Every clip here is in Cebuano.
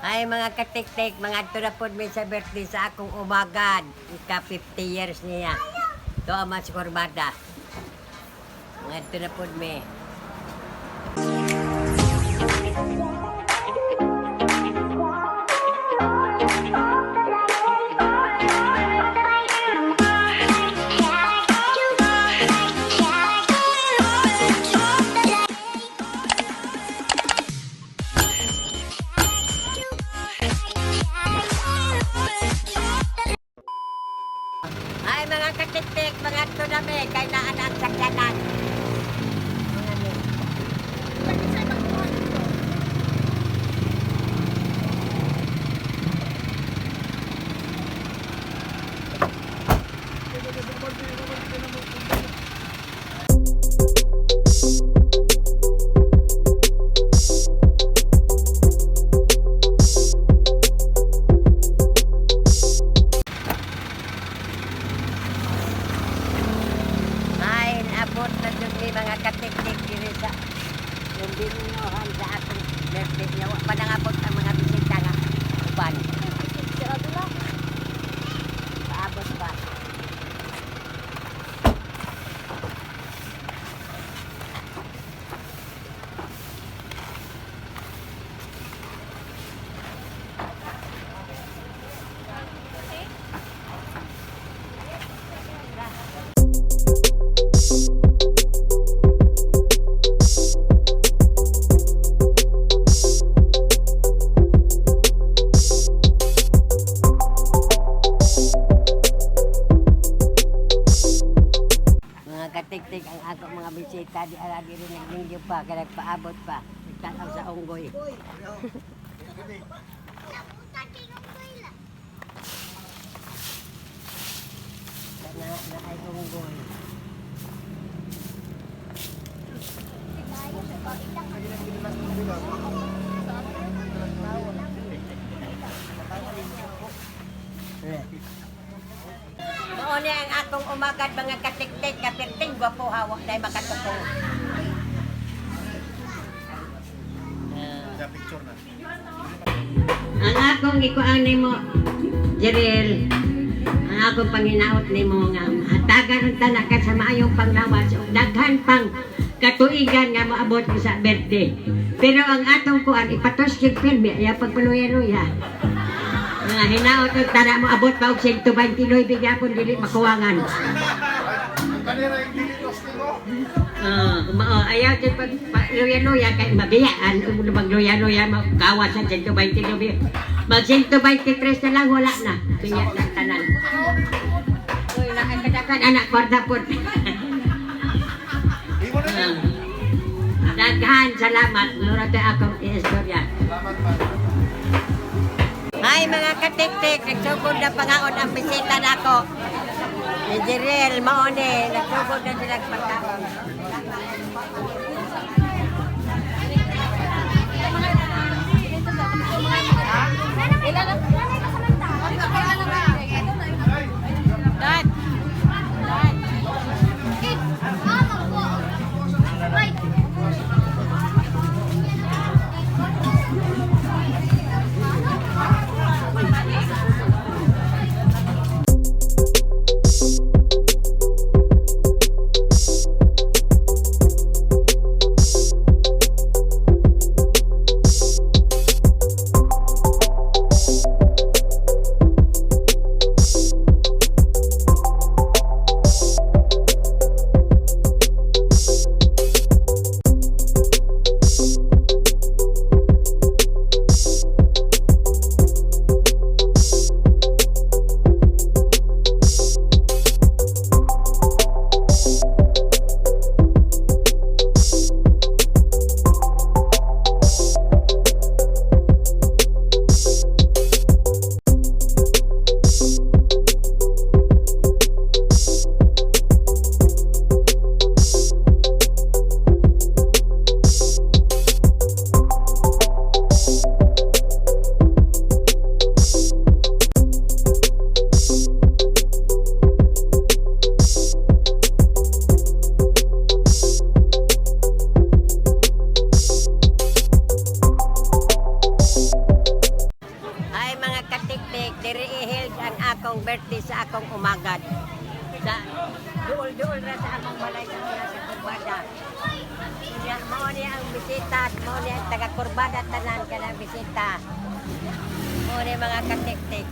Ay, mga katiktik, mga adto na pod mi sa birthday sa akong umagad. Ika 50 years niya. To ang mas kurbada. Mga adto na pod mi. Ay, mga katiktik, mga adto na mi kay naa na ang sakyanan. Mga ni. Ay, naabot na dun mi, mga katiktik, diri sa yung binuhan sa atong birthday niya. Wa pa nangabot ang mga bisita nga uban. Paabot pa. Mga katiktik, ang ako mga bisita di ara diri naglingyo pa kay nagpaabot pa. Nagtanaw sa unggoy. Kana na ay unggoy. Eh. Mao ni ang akong umagad, mga katiktik, kapirting gwapo hawak na makatupong. Sa picture na. Ang akong ikuan nimo, Jeril, ang akong panginaot nimo nga hatagan unta na ka sa maayong panglawas ug daghan pang katuigan nga moabot mo sa birthday. Pero ang atong kuan ipatos gyud pirmi ayaw pagpaluya-luya. Nga hinaot og tana mo abot pa og 129 gyapon dili makuwangan. Kanina yung dilitos nimo. Mao ayaw jud pag luya-luya kay mabiyaan ug magluya-luya magawas sa 129. Mag 123 na lang, wala na. Biya na tanan. Uy, nakakadakan anak kwarta po. Imo na yun. Daghan salamat. Mura tayo akong istorya. Salamat pa. Hi, mga katiktik, nagsugod na pangaon ang bisita nako. Ni Jerel, maone, nagsugod na sila pagkaon. Dad! Dad! Diri i-held ang akong birthday sa akong umagad. Sa duol-duol ra sa akong balay sa una sa Kurbada. Unya, mao ni ang bisita, mao ni ang taga Kurbada tanan kanang bisita. Mao ni mga katiktik.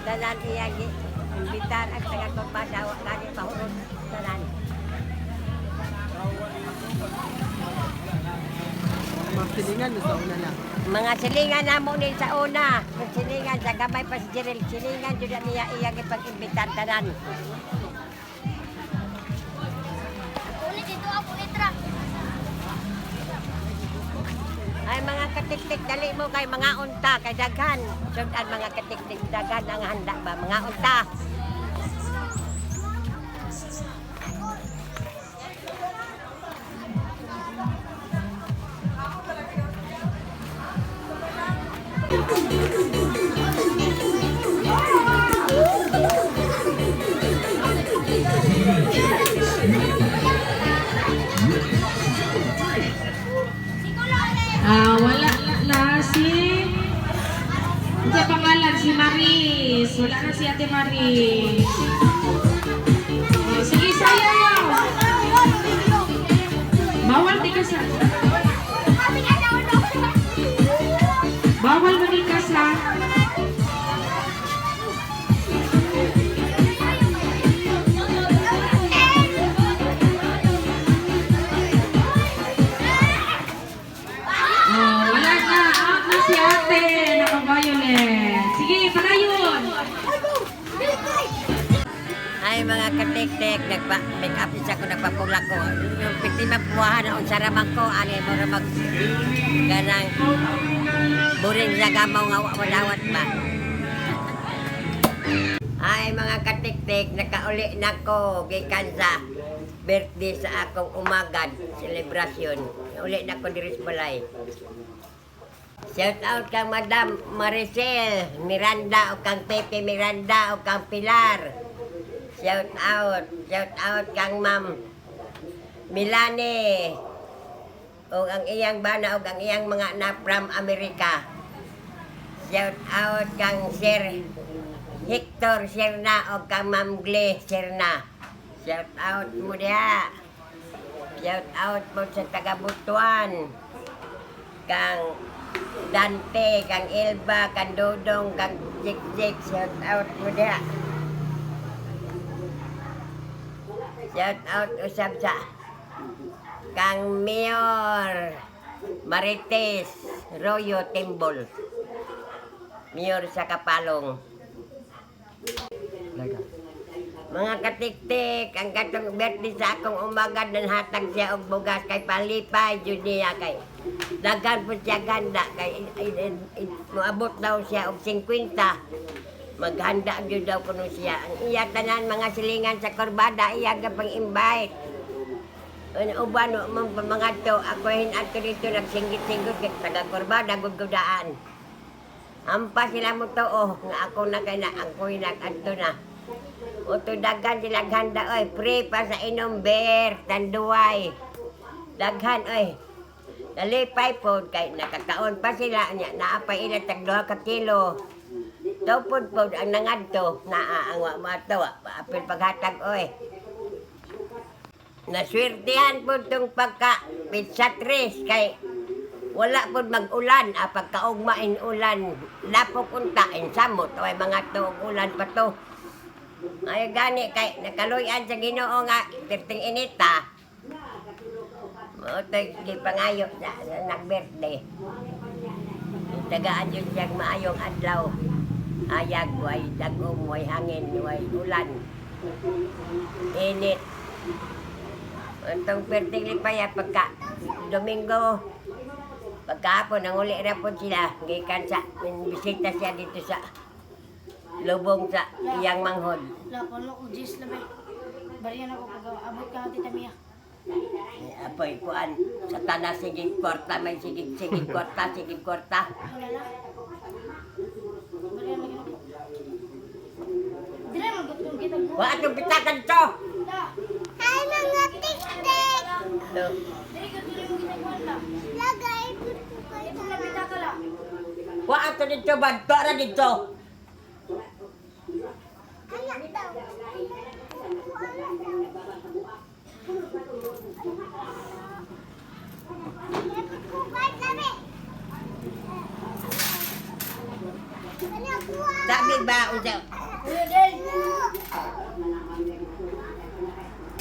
Tanan iya gi imbitar ang taga Kurbada wa gani pahurot tanan. Mga silingan sa una na. Mga silingan namo ni sa una, kung silingan sa gamay pa si Jeril, silingan jud niya iyang ipag-imbitar tanan. Ulit dito ako, ulit ra. Ay mga katiktik, dali mo kay mga unta, kay daghan. Sudan mga katiktik, daghan ang handa ba, mga unta. Ah, wala na si... Ano pangalan? Si Maris. Wala na si Ate Maris. Oh, sige, sayaw! Bawal di ka sa... Bawal manika sa... Oh, wala na. Out na si ate. Naka-violet. Sige, palayon. Ay mga katiktik, nagpa make up isa ko nagpapula ko. Yung pitima puwahan na unsa raman ko, ani mo ra mag ganang buring sa gamaw nga wa wadawat ba. Ay mga katiktik, nakauli na ko gikan sa birthday sa akong umagad selebrasyon. Uli na ko diri sa balay. Shout out kang Madam Maricel Miranda o kang Pepe Miranda o kang Pilar. Shout out, shout out kang Ma'am Milane o ang iyang bana o ang iyang mga anak from Amerika. Shout out kang Sir Hector Serna o kang Ma'am Gle Serna. Shout out mo diha. Shout out mo sa taga Butuan. Kang Dante, kang Elba, kang Dodong, kang Jik Jik, shout out mo diha. Shout out usab sa kang Mayor Marites Royo Timbol. Mayor sa Kapalong. Mga katiktik, ang katong birthday sa akong umaga nanhatag siya og bugas kay palipay jud niya kay daghan po siya ganda kay moabot daw siya og 50. Maghanda jud daw kuno siya. Ang iya tanan mga silingan sa kurbada iya ga pang invite. Ano uban wa man pa mga to ako hinadto dito nagsinggit-singgit kay taga kurbada gud gudaan. Ampa sila mo to oh nga ako na kay na ako'y nag-adto na. Oto daghan sila ganda oy, pre pa sa inom beer, tanduay. Daghan oy. Nalipay po kay nakakaon pa sila nya naa pa ila tag 2 ka kilo. Tupod po ang nangadto naa ang wa mo ato apil paghatag oy. Naswertihan po tong pagka pizza tres kay wala po mag-ulan, ah, pagkaugma in ulan, lapok unta in samot, oy mga tuog ulan pa to. Ay gani kay nakaluyan sa Ginoo nga perting inita. Mao to'y gipangayo sa nag-birthday. Tagaan yun siyang maayong adlaw. Ayag, way dagom, way hangin, way ulan. Init. Antong perting lipaya pagka Domingo, pagkahapon, nanguli ra po sila. Gikan sa, bisita siya dito sa lubong sa iyang manghod. La, puno ko jis labi. Bariyan ako pag abot ka Tita Mia. Eh, apoy kuan sa tanas sige kwarta may sige sige kwarta sige kwarta. Wala na. Bariyan lagi ako. Dire man gutong kita mo. Wa atong pitakan to. Da. Hi mga tik-tik! No. Dire gud mo kita kuan la. Lagay po ko Ito na pitaka la. Wa to dito, bagto ra dito. Anak daw. Sabi ba, unsa? Kuya Del!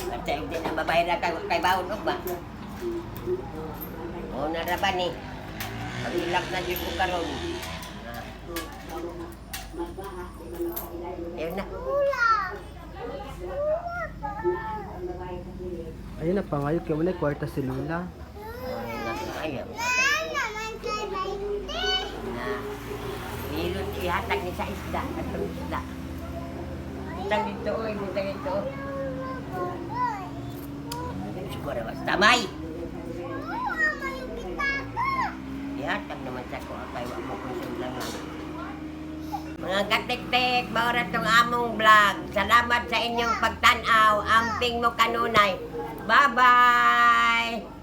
Basta hindi na babae na kay baon og ba? O na ra ba ni? Pagilak na jud ko karon. Ayun na. Ayun na, pangayo. Kaya mo na kwarta si Lola. Ayaw. Na. Hilot ihatag ni sa isda, atong isda. Butang dito oy, butang dito. Siguro basta may. Ihatag naman sa ko kay wa mo kung lang lang. Mga katiktik, maura tong among vlog. Salamat sa inyong pagtanaw. Amping mo kanunay. Bye-bye!